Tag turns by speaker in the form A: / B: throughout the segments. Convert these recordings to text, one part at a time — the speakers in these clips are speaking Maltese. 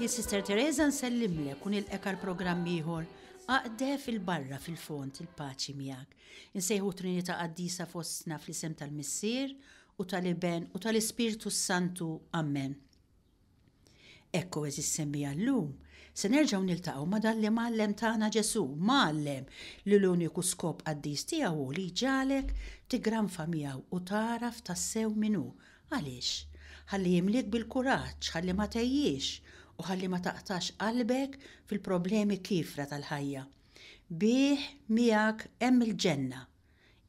A: Jien Sister Teresa nsellimlek u nilqek għal programm ieħor Aqdef il-barra fil-fond il-paċi miegħek. Insejħu Trinità Qaddisa fostna fl-isem tal-Missier u tal-Iben u tal-Ispirtu s-Santu. Amen. Hekk hu għeżież semmiegħa llum se nerġgħu niltaqgħu ma' dan l-Imgħallem tagħna Ġesù, mgħallem li l-uniku skop qaddis tiegħu hu li jġagħlek tiggranfa miegħu u tagħraf tassew min hu. Għaliex? Ħalli jimliek bil-kuraġġ, ħalli ma tgħejjiex u ħalli ma taqtax qalbek fil-problemi kiefra tal-ħajja. Bih miegħek hemm il-ġenna.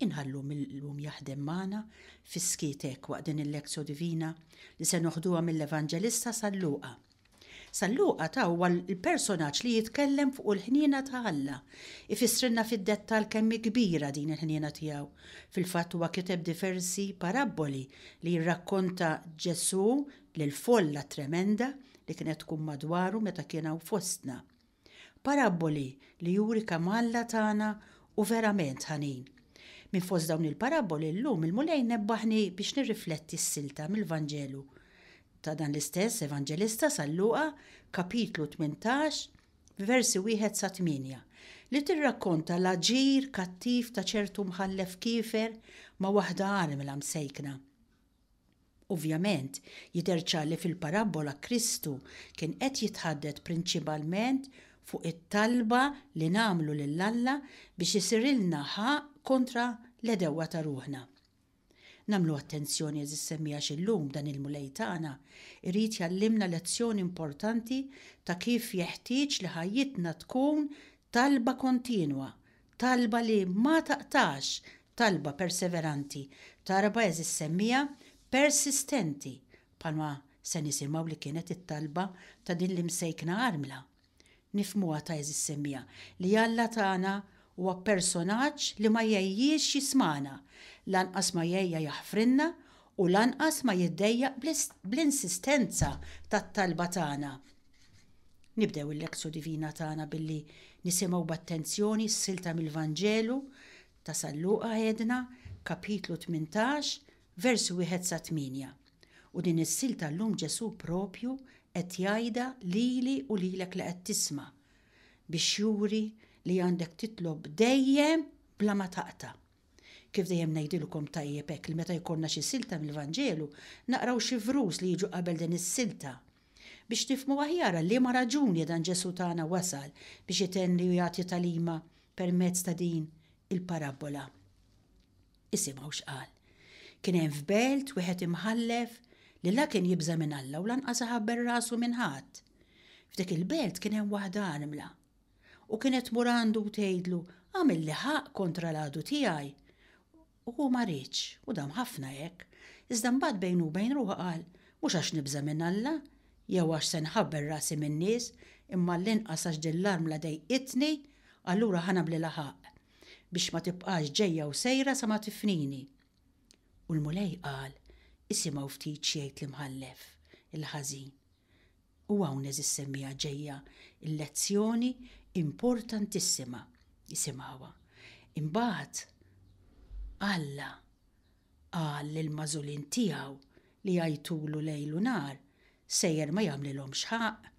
A: Inħallu mill-lum jaħdem magħna fis-skiet hekk waqt din il-Lectio Divina li se noħduha mill-Evanġelista San Luqa. San Luqa ta' huwa l-personaġġ li jitkellem fuq il-ħniena ta' Alla. Ifissrilna fid-dettall kemm hi kbira din il-ħniena tiegħu. Fil-fatt huwa kiteb diversi parabboli li jirrakkonta Ġesù lill-folla tremenda li kienet tkun madwaru meta kien hawn fostna. Parabboli li juri kemm Alla tagħna hu verament ħanin. Minn fost dawn il-parabboli llum il-Mulej nebbaħni biex nirrifletti s-silta mill-Vanġelu ta' dan l-istess Evanġelista San Luqa, kapitlu 18, versi wieħed sa tmienja, li tirrakkonta l-aġir kattiv ta' ċertu mħallef kiefer ma' waħda armla msejkna. Ovvjament, jidher ċar li fil-parabbola Kristu kien qed jitħaddet prinċipalment fuq it-talba li nagħmlu lil Alla biex isirilna ħaqq kontra l-għedewwa ta' ruħna. Nagħmlu attenzjoni għeżież semmiegħa għax illum dan il-Mulej tagħna jrid jgħallimna lezzjoni importanti ta' kif jeħtieġ li ħajjitna tkun talba kontinwa, Talba li ma taqtax, talba perseveranti, tarba għeżież semmiegħa persistenti, bħalma se nisimgħu li kienet it-talba ta' din l-imsejkna armla. Nifhmuha ta' għeżież semmiegħa li Alla tagħna huwa personaġġ li ma jgħejjiex jismagħna, lanqas ma jgħejja jaħfrilna u lanqas ma jiddejjaq bl-insistenza tat-talba tagħna. Nibdew il-Lectio Divina tagħna billi nisimgħu b'attenzjoni s-silta mill-Vanġelu ta' San Luqa għedna, kapitlu 18, versi wieħed sa tmienja. U din is-silta llum Ġesù propju qed jgħidha lili u lilek li qed tisma' biex juri li għandek titlob dejjem bla ma taqta'. Kif dejjem ngħidilkom tajjeb hekk li meta jkollna xi silta mill-Vanġelu naqraw xi vrus li jiġu qabel din is-silta. Biex nifhmu aħjar għal liema raġuni dan Ġesù tagħna wasal biex itenni u jagħti tagħlima permezz ta' din il-parabbola. Isimgħu x'qal. Kien hemm f'belt wieħed imħallef li la kien jibża' minn Alla u lanqas iħabbel rasu minn ħadd. F'dik il-belt kien hemm waħda armla. U kienet tmur għandu u tgħidlu, 'Agħmilli ħaqq kontra l-għadu tiegħi. U hu ma riedx, u dam ħafna hekk. Iżda mbagħad bejnu u bejn ruħu qal, 'Mhux għax nibża' minn Alla, jew għax se nħabbel rasi min-nies, imma għall-inqas għax din l-armla dejqitni, allura ħa nagħmlilha ħaqq, biex ma tibqax ġejja u sejra sa ma tifnini. U l-Mulej qal, Isimgħu ftit x'jgħid l-imħallef, il-ħażin. U hawn għeżież semmiegħa ġejja l-lezzjoni importantissima. Isimgħuha. Imbagħad Alla qal lill-magħżulin tiegħu li jgħajtulu lejl u nhar, sejjer ma jagħmlilhomx ħaqq?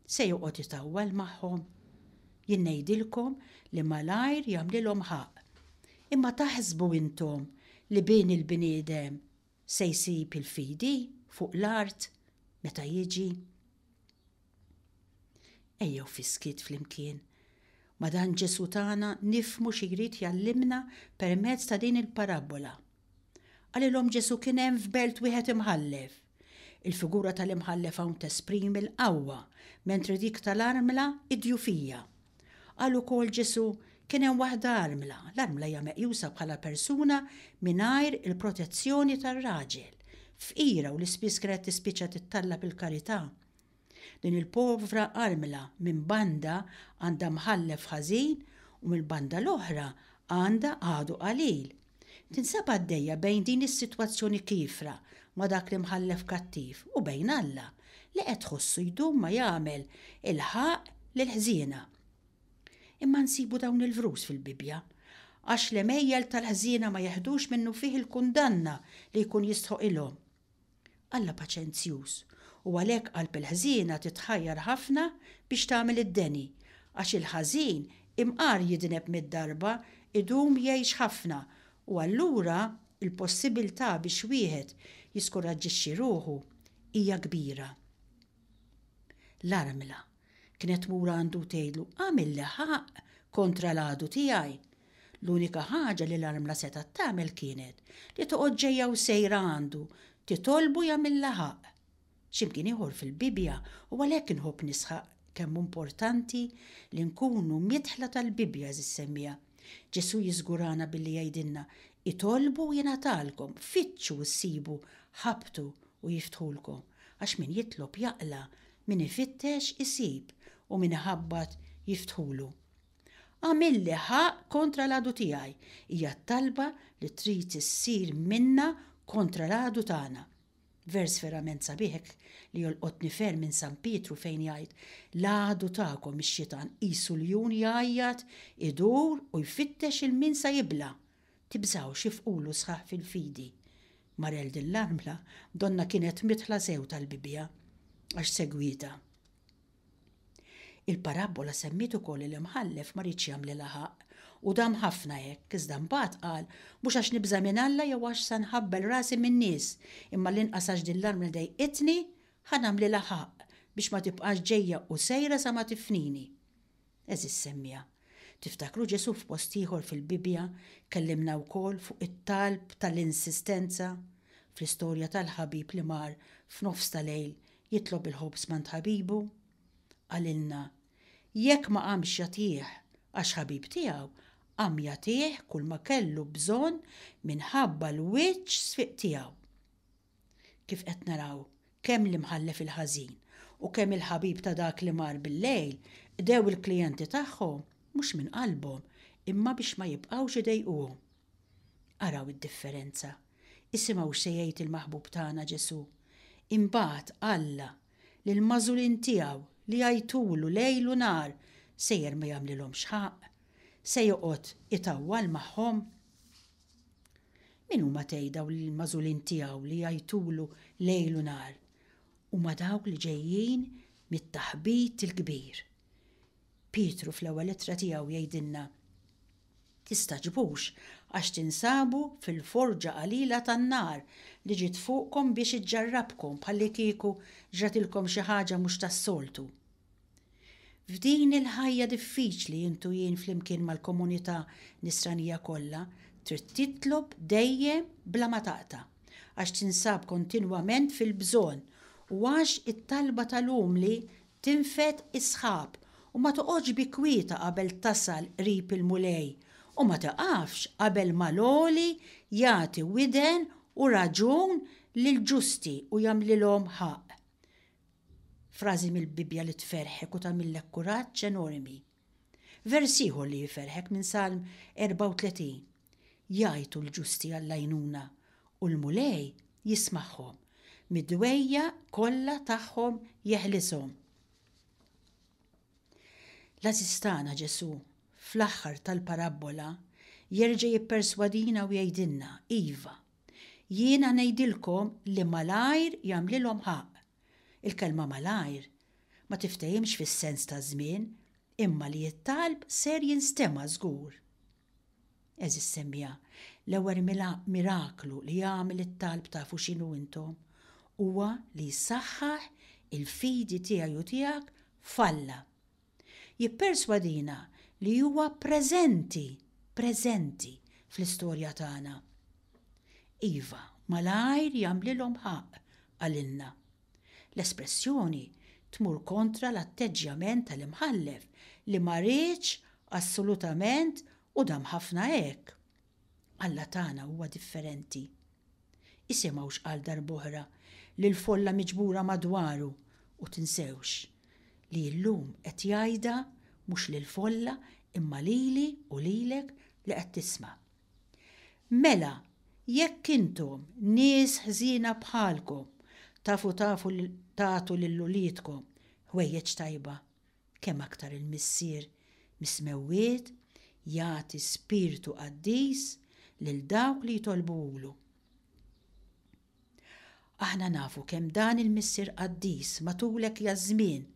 A: Se joqgħod itawwal magħhom? Jien ngħidilkom li malajr jagħmlilhom ħaqq. Imma taħsbu intom li Bin il-bniedem Se jsib il-fidi fuq l-art meta jiġi? Ejjew fis-skiet flimkien ma' dan Ġesù tagħna nifhmu xi jrid jgħallimna permezz ta' din il-parabbola. Qalilhom Ġesù kien hemm f'belt wieħed imħallef. Il-figura tal-imħallef hawn tesprimi l-qawwa, mentri dik tal-armla id-djufija. Qal ukoll Ġesù, Kien hemm waħda armla. L-armla hija meqjusa bħala persuna mingħajr il-protezzjoni tar-raġel, fqira u li spiss kienet tispiċċa tittallab il-karità. Din il-povra armla minn banda għandha mħallef ħażin u mill-banda l-oħra għandha għadu qalil. Tinsab għaddejja bejn din is-sitwazzjoni kiefra ma' dak l-imħallef kattiv u bejn Alla, li qed tħossu jdum ma jagħmel il-ħaqq lill-ħżiena. Imma nsibu dawn il-vrus fil-Bibbja, għax l-għemejjel tal-ħżiena ma jeħdux minnufih il-kundanna li jkun jistħoqilhom. Alla paċenzjuż. U għalhekk qalb il-ħżiena titħajjar ħafna biex tagħmel id-deni, għax il-ħażin imqar jidneb mid-darba idum jgħix ħafna u allura l-possibiltà biex wieħed jiskuraġġixxi ruħu hija kbira. L-armla kienet tmur għandu u tgħidlu, 'Agħmilli ħaqq kontra l-għadu tiegħi. L-unika ħaġa li l-armla setgħet tagħmel kienet li toqgħod ġejja u sejra għandu titolbu jagħmilha ħaqq. X'imkien ieħor fil-Bibbja, u għalhekk inħobb nisħaq kemm hu importanti li nkunu midħla tal-Bibbja għeżież semmiegħa, Ġesù jiżgurana billi jgħidilna, Itolbu u jingħatalkom, fittxu u ssibu, ħabbtu u jiftħulkom. Għax min jitlob jaqla', min ifittex isib, u min iħabbat jiftħulu. Agħmilli ħaqq kontra l-għadu tiegħi hija t-talba li trid issir minna kontra l-għadu tagħna. Vers verament sabiħ hekk li jolqotni ferm minn San Pietru fejn jgħid, L-għadu tagħkom ix-xitan qisu ljun jgħajjat, idur u jfittex 'il min sa jibla'. Tibżgħux ifqulu sħaħ fil-fidi. Marel din l-armla donnha kienet midħla sew tal-Bibbja għax segwietha. Il-parabbola semmiet ukoll li l-imħallef ma riedx jagħmlilha ħaqq u dam ħafna hekk, iżda mbagħad qal, Mhux għax nibża' minn Alla jew għax sa nħabbel rasi min-nies, imma l-inqas għax din l-armla dejqitni, ħa nagħmlilha ħaqq biex ma tibqax ġejja u sejra sa ma tifnini. Għeżież semmiegħa, tiftakru Ġesù f'post ieħor fil-Bibbja kellimna wkoll fuq it-talb tal-insistenza fl-istorja tal-ħabib li mar f'nofs ta' lejl jitlob il-ħobż m'għand ħabibu? Qalilna, jekk ma qamx jagħtih għax ħabib tiegħu, qam jagħtih kulma kellu bżonn minħabba l-wiċċ sfiq tiegħu. Kif qed naraw, kemm l-imħallef il-ħażin u kemm il-ħabib ta' dak li mar bil-lejl qdew il-klijenti tagħhom mhux minn qalbhom imma biex ma jibqgħux idejquhom. Araw id-differenza. Isimgħu x'se jgħid il-maħbub tagħna Ġesù. Imbagħad Alla, lill-magħżulin tiegħu li jgħajtulu lejl u nhar, sejjer ma jagħmlilhomx ħaqq? Se joqgħod itawwal magħhom? Min huma tgħid dawn l-magħżulin tiegħu li jgħajtulu lejl u nhar? Huma dawk li ġejjin mit-taħbit il-kbir. Pietru fl-ewwel ittra tiegħu jgħidilna, Tistagħġbux għax tinsabu fil-forġa qalila tan-nar li ġiet fuqkom biex iġġarrabkom bħallikieku ġratilkom xi ħaġa mhux tas-soltu. F'din il-ħajja diffiċli int u jien flimkien mal-komunità Nisranija kollha trid titlob dejjem bla ma taqta' għax tinsab kontinwament fil-bżonn u għax it-talba tal-umli tinfed is-sħab u ma toqgħodx bi kwieta qabel tasal qrib il-Mulej u ma tiqafx qabel ma l-Għoli jagħti widen u raġun lill-ġusti u jagħmlilhom ħaqq. Frażi mill-Bibbja li tferrħek u tagħmillek kuraġġ enormi. Vers ieħor li jferrħek minn Salm 34. Jgħajtu l-ġusti għall-għajnuna u l-Mulej jismagħhom, mid-dwejjaq kollha tagħhom jeħlishom. L-għażiż tagħna Ġesù, fl-aħħar tal-parabbola, jerġa' jipperswadina u jgħidilna, Iva, jiena ngħidilkom li malajr jagħmlilhom ħaqq. Il-kelma malajr ma tiftehimx fis-sens ta' żmien, imma li t-talb ser jinstema' żgur. Għeżież semmiegħa, l-ewwel miraklu li jagħmel it-talb tafu x'inhu intom? Huwa li jsaħħaħ il-fidi tiegħi u tiegħek f'Alla. Jipperswadina li huwa preżenti, preżenti fl-istorja tagħna. Iva, malajr jagħmlilhom ħaqq, qalilna. L-espressjoni tmur kontra l-atteġġjament tal-imħallef li ma riedx assolutament u dam ħafna hekk. Alla tagħna huwa differenti. Isimgħu x'qal darb'oħra lill-folla miġbura madwaru u tinsewx li llum qed jgħidha mhux lill-folla imma lili u lilek li qed tisma'. Mela, jekk intom, nies ħżiena bħalkom, tafu tafu tagħtu lil uliedkom ħwejjeġ tajba, kemm aktar il-Missier mis-smewwiet jagħti Spirtu Qaddis lil dawk li jitolbuhulu. Aħna nafu kemm dan il-Missier qaddis matulek jaż-żmien,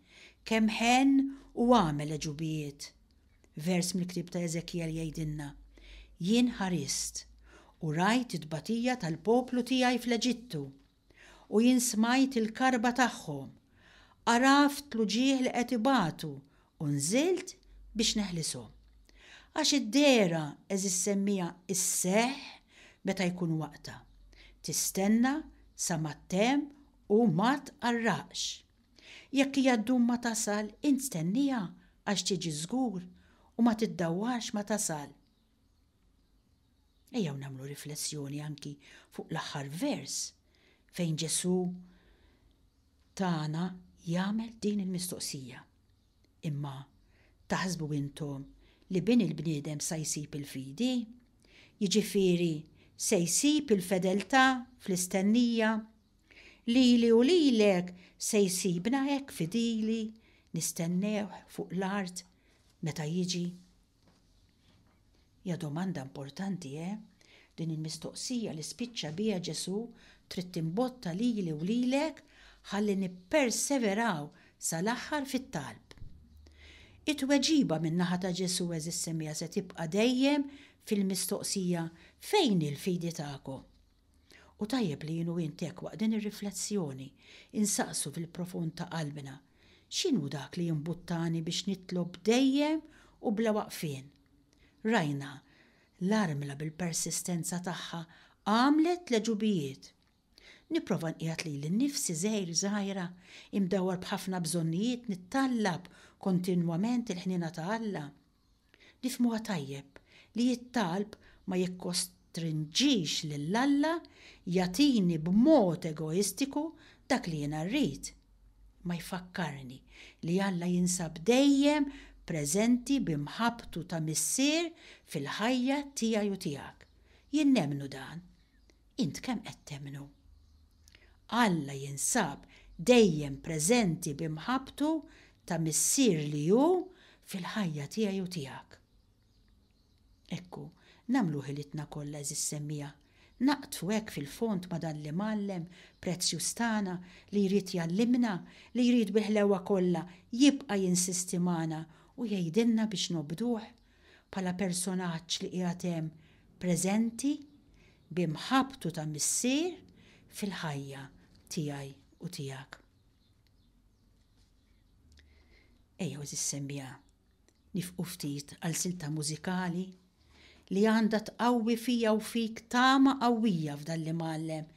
A: kemm ħenn u għamel għeġubijiet. Vers mill-ktieb ta' Eżekjel jgħidilna, Jien ħarist u rajt it-tbatija tal-poplu tiegħi fl-Eġittu, u jien smajt il-karba tagħhom, għaraft l-uġigħ li qed ibatu u nżilt biex neħlishom. Għax id-dehra għeżież semmiegħa sseħħ meta jkun waqtha. Tistenna sa ma ttemm u ma tqarraqx. Jekk hija ddum ma tasal, int stenniha għax tiġi żgur u ma tiddawwarx ma tasal. Ejjew nagħmlu riflessjoni anki fuq l-aħħar vers fejn Ġesù tagħna jagħmel din il-mistoqsija. Imma taħsbu intom li Bin il-bniedem sa jsib il-fidi? Jiġifieri se jsib il-fedeltà fl-istennija? Lili u lilek se jsibna hekk fidili nistennewh fuq l-art meta jiġi? Hija domanda importanti, eh? Din il-mistoqsija li spiċċa biha Ġesù trid timbotta lili u lilek ħalli nipperseveraw sal-aħħar fit-talb. It-tweġiba min-naħa ta' Ġesù għeżież semmiegħa se tibqa' dejjem fil-mistoqsija fejn hi l-fidi tagħkom? U tajjeb li jien u int hekk waqt din ir-riflessjoni insaqsu fil-profond ta' qalbna, x'inhu dak li jimbuttani biex nitlob dejjem u bla waqfien? Rajna, l-armla bil-persistenza tagħha għamlet l-għeġubijiet. Nipprova nqiegħed lili nnifsi żgħir żgħira, imdawwar b'ħafna bżonnijiet nittallab kontinwament il-ħniena ta' Alla. Nifhmuha tajjeb li t-talb ma jikkostrinġix lil Alla jagħtini b'mod egoistiku dak li jiena rrid, imma jfakkarni li Alla jinsab dejjem preżenti bi mħabbtu ta' Missier fil-ħajja tiegħi u tiegħek. Jien nemmnu dan. Int kemm qed temmnu? Alla jinsab dejjem preżenti bi mħabbtu ta' Missier li hu fil-ħajja tiegħi u tiegħek. Ekku, nagħmlu ħilitna kollha għeżież semmiegħa, naqdfu hekk fil-fond ma' dan l-Imgħallem prezzjuż tagħna li jrid jgħallimna, li jrid bil-ħlewwa kollha jibqa' jinsisti magħna u jgħidilna biex nobduh bħala personaġġ li qiegħed hemm preżenti bi mħabbtu ta' Missier fil-ħajja tiegħi u tiegħek. Ejjew għeżież semmiegħa, nifqu ftit għal silta mużikali li għandha tqawwi fija u fik tama qawwija f'dan l-Imgħallem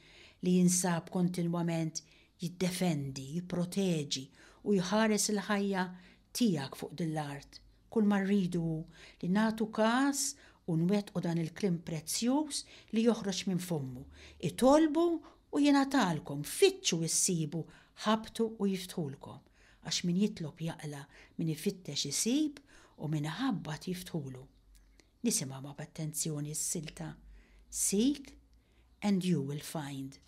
A: li jinsab kontinwament jiddefendi, jipproteġi u jħares il-ħajja tiegħek fuq din l-art. Kull ma rridu hu li nagħtu kas u nwettqu dan il-kliem prezzjuż li joħroġ minn fommu, Itolbu u jingħatalkom, fittxu issibu, ħabbtu u jiftħulkom. Għax min jitlob jaqla', min ifittex isib u min iħabbat jiftħulu. Nisimgħuha b'attenzjoni s-silta Seek and you will find.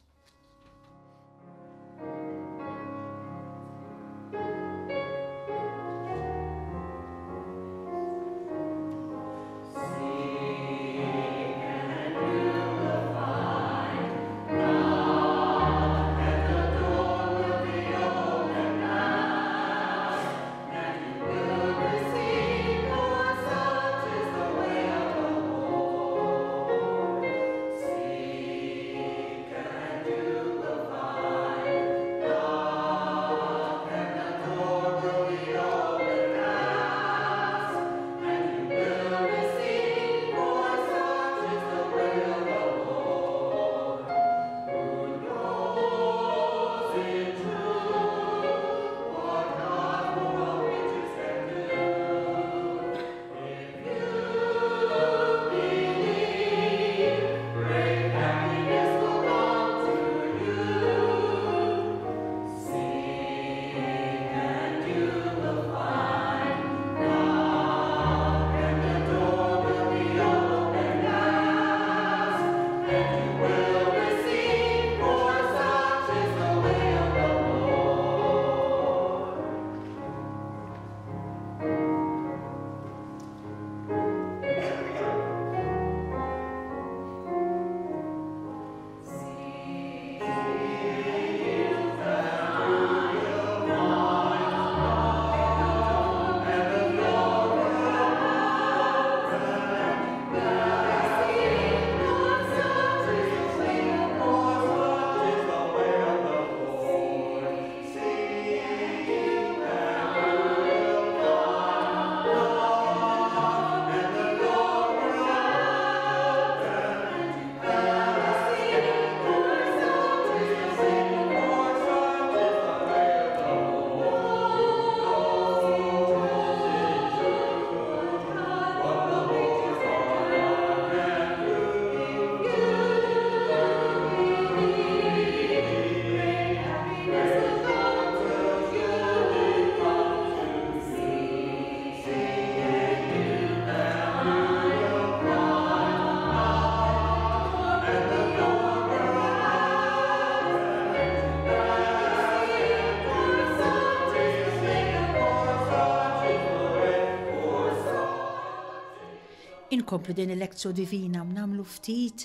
A: Inkomplu din il-Lectio Divina u nagħmlu ftit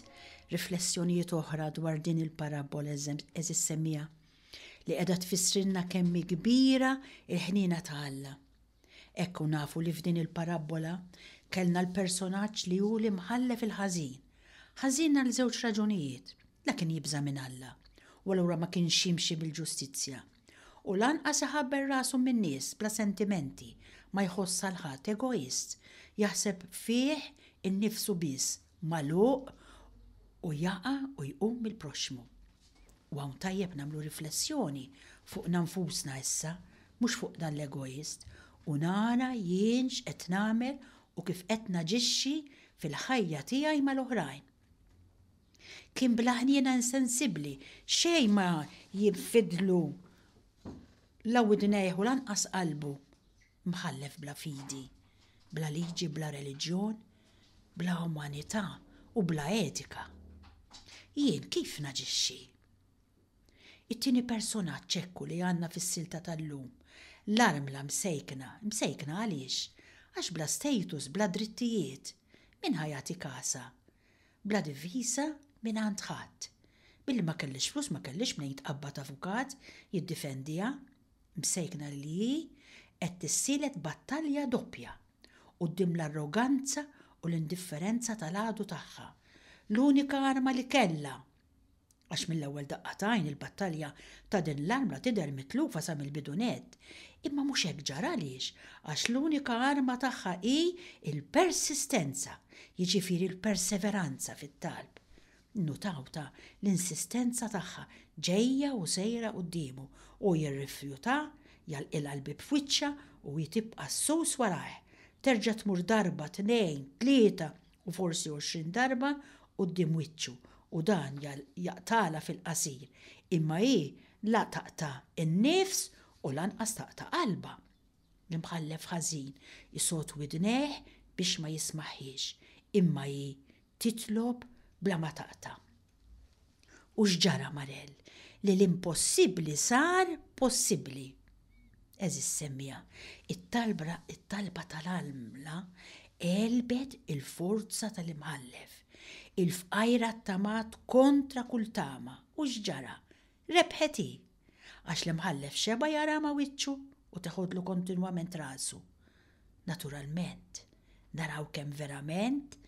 A: riflessjonijiet oħra dwar din il-parabbola għeżież semmiegħa li qiegħda tfissrilna kemm hi kbira l-ħniena ta' Alla. Hekk u nafu li f'din il-parabbola kellna l-personaġġ li hu l-imħallef il-ħażin. Ħażin għal żewġ raġunijiet, la kien jibża' minn Alla, u allura ma kienx jimxi bil-ġustizzja. U lanqas iħabbel rasu min-nies, bla sentimenti, ma jħoss għal ħadd, egoist, jaħseb fih innifsu biss, magħluq u jaqa' u jqum mill-proxxmu. U hawn tajjeb nagħmlu riflessjoni fuqna nfusna issa, mhux fuq dan l-egoist, u nara jien x'qed nagħmel u kif qed naġixxi fil-ħajja tiegħi mal-oħrajn. Kien bla ħniena insensibbli, xejn ma jinfidlu la widnejh u lanqas qalbu, mħallef bla fidi, bla liġi, bla reliġjon, bla umanità u bla etika. Jien kif naġixxi? It-tieni personaġġ hekk hu li għandna fis-silta tal-lum, l-armla msejkna. Msejkna għaliex? Għax bla status, bla drittijiet. Min ħa jagħti kasha? Bla divisa mingħand ħadd. Billi ma kellhiex flus ma kellhiex mnejn tqabbad avukat jiddifendiha. Msejkna li hi qed tissielet battalja doppja quddiem l-arroganza u l-indifferenza tal-għadu tagħha. L-unika arma li kellha! Għax mill-ewwel daqqa t'għajn il-battalja ta' din l-armla tidher mitlufa sa mill-bidu nett. Imma mhux hekk ġara għaliex? Għax l-unika arma tagħha hi l-persistenza, jiġifieri l-perseveranza fit-talb. Nnutaw ta' l-insistenza tagħha ġejja u sejra quddiemu, hu jirrifjuta, jagħlqilha l-bieb f'wiċċha u hi tibqa' ssus warajh. Terġa' tmur darba, tnejn, tlieta u forsi 20 darba quddiem wiċċu u dan jaqtagħlha fil-qasir, imma hi la taqta' n-nifs u lanqas taqta' qalbha. L-imħallef ħażin isod widnejh biex ma jismagħhiex, imma hi titlob bla ma taqta'. U x'ġara, Marel? Li l-impossibbli sar possibbli. Għeżież semmiegħa, it-talbra it-talba tal-għamla għelbet il-forza tal-imħallef. Il-fqajra ttamat kontra kull tama. U x'ġara? Rebħet hi. Għax l-imħallef xeba' jara ma' wiċċu u teħodlu kontinwament rasu. Naturalment, naraw kemm verament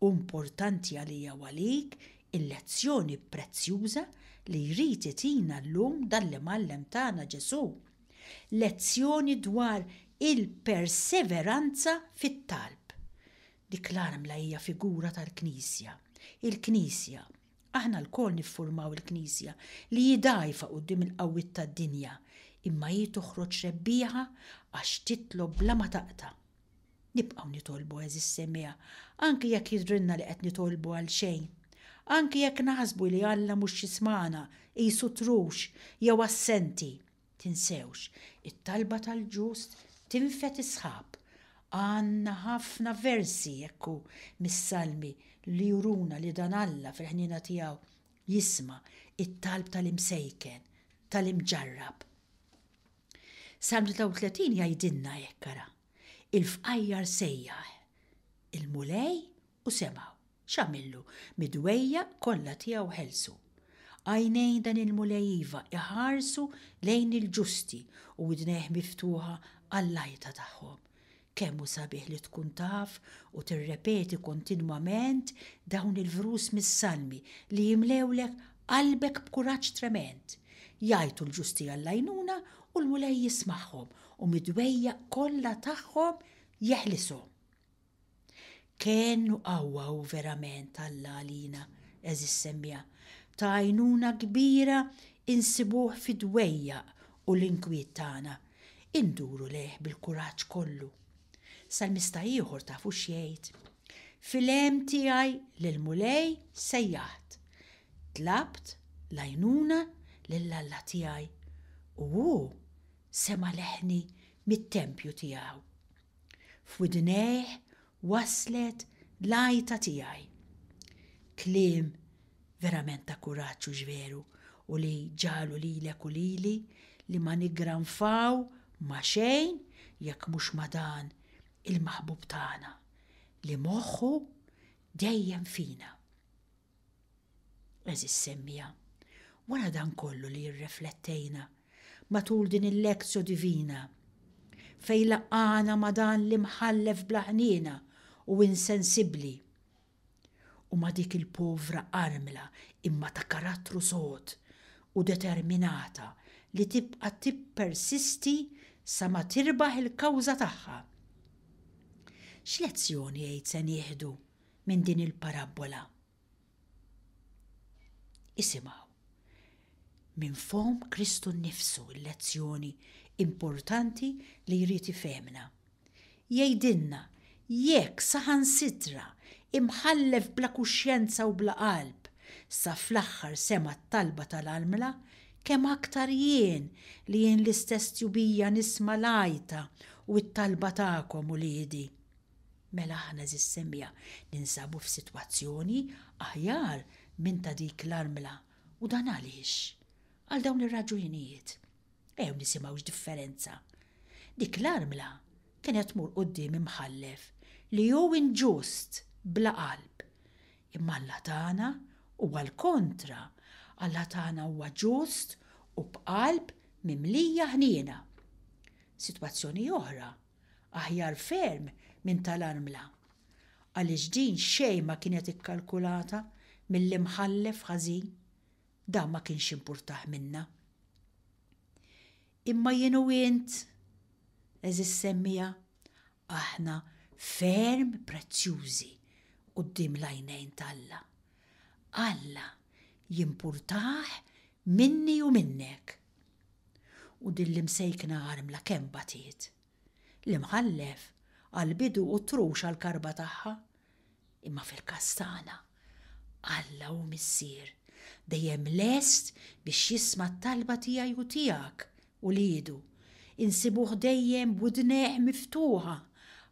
A: hu importanti għalija u għalik il-lezzjoni prezzjuża li jrid itina llum dan l-Imgħallem tagħna Ġesù. Lezzjoni dwar il-perseveranza fit-talb. Dik l-armla hija figura tal-Knisja. Il-Knisja, Aħna lkoll niffurmaw il-Knisja, li hi dgħajfa quddiem il-qawwiet tad-dinja, imma hi toħroġ rebbieħa għax titlob bla ma taqta'. Nibqgħu nitolbu, għeżież semmiegħa, anki jekk jidhrilna li qed nitolbu għalxejn. Anki jekk naħsbu li Alla mhux jismagħna, qisu trux jew assenti. Tinsewx, it-talba tal-ġust tinfed is-sħab. Għandna ħafna versi, hekk hu, mis-Salmi li juruna li dan Alla fil-ħniena tiegħu jisma' t-talb tal-imsejken, tal-imġarrab. Salm 33 jgħidilna hekk, ara, Il-fqajjar sejjaħ il-Mulej u semgħu. X'għamillu? Mid-dwejjaq kollha tiegħu ħelsu. Għajnejn dan il-Mulej iva iħarsu lejn il-ġusti u widnejh miftuħa għall-għajta tagħhom. Kemm hu sabiħ li tkun taf u tirrepeti kontinwament dawn il-vrus mis-Salmi li jimlewlek qalbek b'kuraġġ tremend. Jgħajtu l-ġusti għall-għajnuna u l-Mulej jismagħhom u mid-dwejjaq kollha tagħhom jeħlishom. Kenn u qawwa hu verament Alla għalina, għeżież semmiegħa. Ta' għajnuna kbira insibuh fid-dwejjaq u l-inkwiet tagħna. Induru lejh bil-kuraġġ kollu. Salmista ieħor tafu x'jgħid? Fil-hemm tiegħi lill-Mulej sejjaħt. Tlabt l-għajnuna lil Alla tiegħi u hu sema' leħni mit-tempju tiegħu. F'widnejh waslet l-għajta tiegħi. Kliem verament ta' kuraġġ hux veru u li ġagħlu lilek u lili li ma niggranfaw ma' xejn jekk mhux ma' dan il-maħbub tagħna. li moħħu dejjem fina. Għeżież semmiegħa, wara dan kollu li rreflettejna matul din il-Lectio Divina, fejn laqqagħna ma' dan l-imħallef bla ħniena u insensibbli, u ma' dik il-povra armla imma ta' karattru sod u determinata li tibqa' tippersisti sa ma tirbaħ il-kawża tagħha. X'lezzjoni għid se nieħdu minn din il-parabbola? Isimgħu minn fomm Kristu nnifsu l-lezzjoni importanti li jrid ifehmna. Jgħidilna jekk saħansitra imħallef bla kuxjenza u bla qalb sa fl-aħħar sema' t-talba tal-armla, kemm aktar jien li jien l-istess tjubija nisma' l-għajta u t-talba tagħkom, uliedi. Mela aħna għeżież semmiegħa ninsabu f'sitwazzjoni aħjar minn ta' dik l-armla u dan għaliex? Għal dawn ir-raġunijiet. Ejjew nisimgħu x'differenza. Dik l-armla kienet tmur quddiem imħallef li hu inġust bla qalb. Imma Alla tagħna huwa l-kontra, Alla tagħna huwa ġust u b'qalb mimlija ħniena. Sitwazzjoni oħra aħjar ferm minn tal-armla, għaliex din xejn ma kienet ikkalkulata mill-imħallef ħażin, dan ma kienx jimpurtah minnha. Imma jien u int, għeżież semmiegħa, aħna ferm prezzjużi quddiem l-għajnejn t'Alla. Alla jimpurtah minni u minnek. U din l-imsejkna armla kemm batiet! L-imħallef għall-bidu hu trux għall-karba tagħha. Imma fil-każ tagħna, Alla hu Missier, dejjem lest biex jisma' t-talba tiegħi u tiegħek, uliedu. Insibuh dejjem b'widnejh miftuħa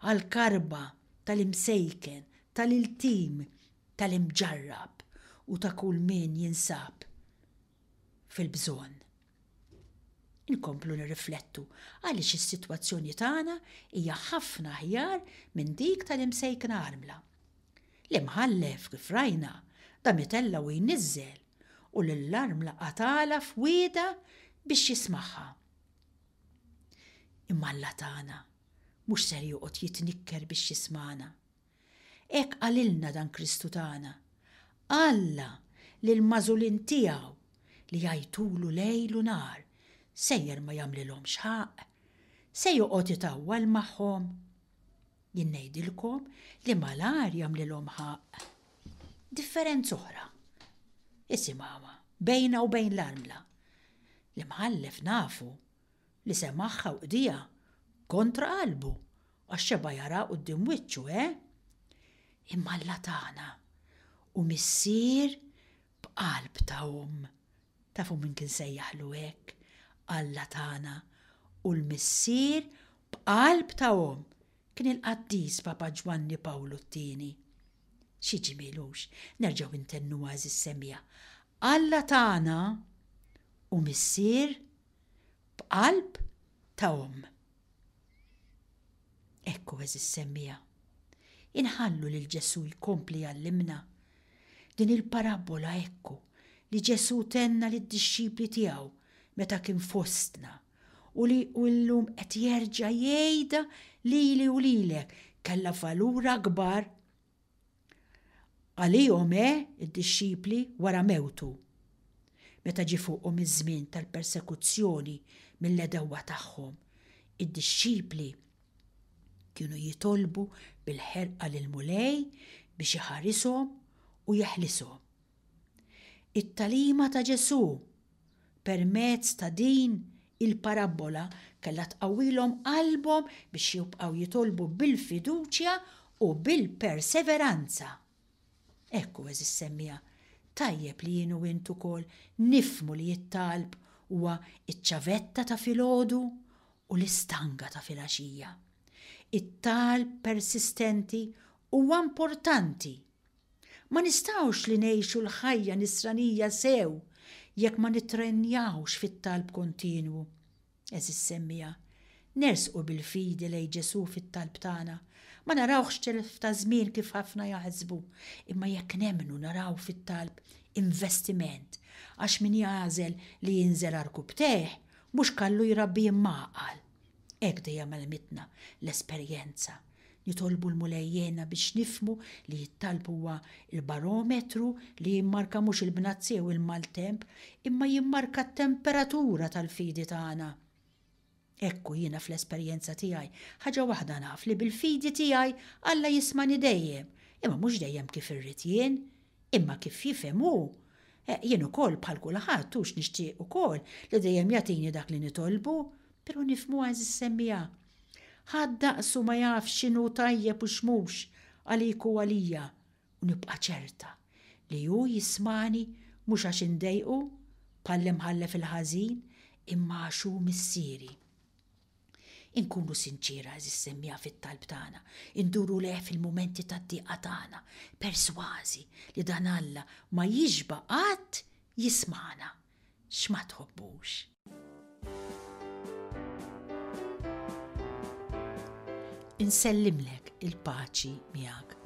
A: għall-karba tal-imsejken, tal-iltim, tal-imġarrab u ta' kull min jinsab fil-bżonn. Inkomplu nirriflettu għaliex is-sitwazzjoni tagħna hija ħafna aħjar minn dik tal-imsejkna armla. L-imħallef, kif rajna, dam itella' u jniżżel u lill-armla qatgħalha f'wiegħda biex jismagħha. Imma Alla tagħna mhux ser joqgħod jitnikker biex jismagħna. Hekk qalilna dan Kristu tagħna. Alla lill-magħżulin tiegħu li jgħajtulu lejl u nhar, sejjer ma jagħmlilhomx ħaqq? Se joqgħod itawwal magħhom? Jien ngħidilkom li malajr jagħmlilhom ħaqq. Differenza oħra. Isimgħuha, bejnha u bejn l-armla. L-imħallef nafu li semagħha u qdiha kontra qalbu għax xeba' jara quddiem wiċċu, eh? Imma Alla tagħna hu Missier b'qalb ta' omm. Tafu min kien sejjaħlu hekk? Alla tagħna hu l-Missier b'qalb ta' omm. Kien il-qaddis Papa Ġwanni Pawlu t-Tieni. Xi ġmiel hux, nerġgħu ntennuha għeżież semmiegħa. Alla tagħna hu Missier b'qalb ta' omm. Ekku għeżież semmiegħa. Inħallu lil Ġesù jkompli jgħallimna. Din il-parabbola ekku li Ġesù tenna lid-dixxipli tiegħu meta kien fostna u li llum qed jerġa' jgħidha lili u lilek kellha valur akbar Għalihom, eh, id-dixxipli, wara mewtu. Meta ġie fuqhom iż-żmien tal-persekuzzjoni mill-għedewwa tagħhom, id-dixxipli kienu jitolbu bil-ħerqa lill-Mulej biex iħarishom u jeħlishom. It-tagħlima ta' Ġesù permezz ta' din il-parabbola kellha tqawwilhom qalbhom biex jibqgħu jitolbu bil-fiduċja u bil-perseveranza. Hekk hu, għeżież semmiegħa, tajjeb li jien u int ukoll nifhmu li t-talb huwa ċ-ċavetta ta' filgħodu u l-istanga ta' filgħaxija. It-talb persistenti huwa importanti Ma nistgħux li ngħixu l-ħajja nisranija sew jekk ma nittrenjawx fit-talb kontinwu. Għeżież semmiegħa, nersqu bil-fidi lejn Ġesù fit-talb tagħna. Ma narawhx telf ta' żmien kif ħafna jaħsbu, imma jekk nemmnu naraw fit-talb investiment, għax min jagħżel li jinżel għarkupptejh mhux kallu jrabbi imma għaqal. Hekk dejjem għallmitna l-esperjenza. Nitolbu l-Mulej jgħinna biex nifhmu li t-talb huwa l-barometru li jimmarka mhux il-bnazzi jew il-maltemp, imma jimmarka t-temperatura tal-fidi tagħna. Hekk hu jiena fl-esperjenza tiegħi, ħaġa waħda naf li bil-fidi tiegħi Alla jismagħni dejjem, imma mhux dejjem kif irrid jien, imma kif jifhem hu. Jien ukoll bħal kulħadd hux nixtieq ukoll li dejjem jagħtini dak li nitolbu, però nifhmu għeżież semmiegħa. Ħadd daqsu ma jaf x'inhu tajjeb u x'mhux għalik u għalija. U nibqa' ċerta li hu jismagħni mhux għax indejqu, bħall-imħallef il-ħażin, imma għax hu Missieri. Inkunu sinċiera, għeżież semmiegħa fit-talb tagħna, induru lejh fil-mumenti tad-diqa tagħna, persważi li dan Alla ma jixba' qatt jismagħna. X'ma tħobbux. Insellimlek il-paċi miegħek.